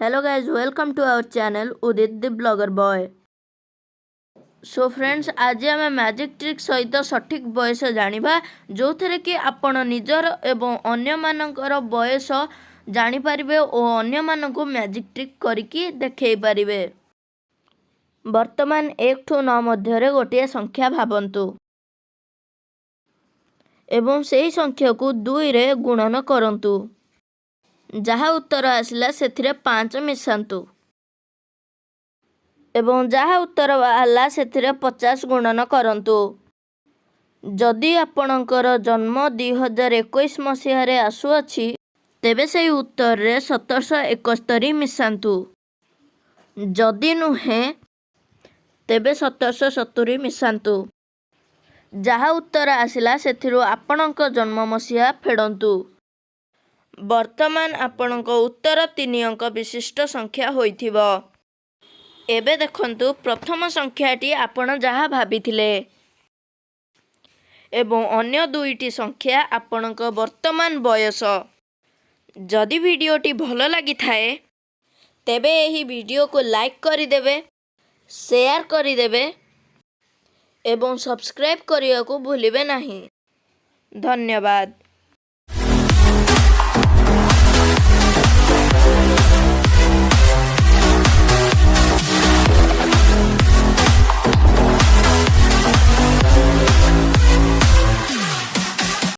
Hello guys, welcome to our channel Udit the Blogger Boy. So friends, ଆଜି ଆମେ magic trick ସହିତ ସଠିକ୍ ବୟସ ଜାଣିବା, ଯେଉଁଥିରେ କି ଆପଣ ନିଜର ଏବଂ ଅନ୍ୟମାନଙ୍କର ବୟସ ଜାଣିପାରିବେ ଓ ଅନ୍ୟମାନଙ୍କୁ ମ୍ୟାଜିକ୍ ଟ୍ରିକ୍ କରିକି ଦେଖାଇ ପାରିବେ। ବର୍ତ୍ତମାନ 1ଠୁ 9 ମଧ୍ୟରେ ଗୋଟିଏ ସଂଖ୍ୟା ଭାବନ୍ତୁ ଏବଂ ସେହି ସଂଖ୍ୟାକୁ 2ରେ ଗୁଣନ କରନ୍ତୁ। ଯାହା ଉତ୍ତର ଆସିଲା, ସେଥିରେ 5 ମିଶାନ୍ତୁ ଏବଂ ଯାହା ଉତ୍ତର ବାହାରିଲା, ସେଥିରେ 50 ଗୁଣନ କରନ୍ତୁ। ଯଦି ଆପଣଙ୍କର ଜନ୍ମ 2021 ମସିହାରେ ଆସୁଅଛି, ତେବେ ସେହି ଉତ୍ତରରେ 1771 ମିଶାନ୍ତୁ। ଯଦି ନୁହେଁ, ତେବେ 1770 ମିଶାନ୍ତୁ। ଯାହା ଉତ୍ତର ଆସିଲା, ସେଥିରୁ ଆପଣଙ୍କ ଜନ୍ମ ମସିହା ଫେଡ଼ନ୍ତୁ। ବର୍ତ୍ତମାନ ଆପଣଙ୍କ ଉତ୍ତର ତିନି ଅଙ୍କ ବିଶିଷ୍ଟ ସଂଖ୍ୟା ହୋଇଥିବ। ଏବେ ଦେଖନ୍ତୁ, ପ୍ରଥମ ସଂଖ୍ୟାଟି ଆପଣ ଯାହା ଭାବିଥିଲେ ଏବଂ ଅନ୍ୟ ଦୁଇଟି ସଂଖ୍ୟା ଆପଣଙ୍କ ବର୍ତ୍ତମାନ ବୟସ। ଯଦି ଭିଡ଼ିଓଟି ଭଲ ଲାଗିଥାଏ, ତେବେ ଏହି ଭିଡ଼ିଓକୁ ଲାଇକ୍ କରିଦେବେ, ସେୟାର କରିଦେବେ ଏବଂ ସବସ୍କ୍ରାଇବ୍ କରିବାକୁ ଭୁଲିବେ ନାହିଁ। ଧନ୍ୟବାଦ।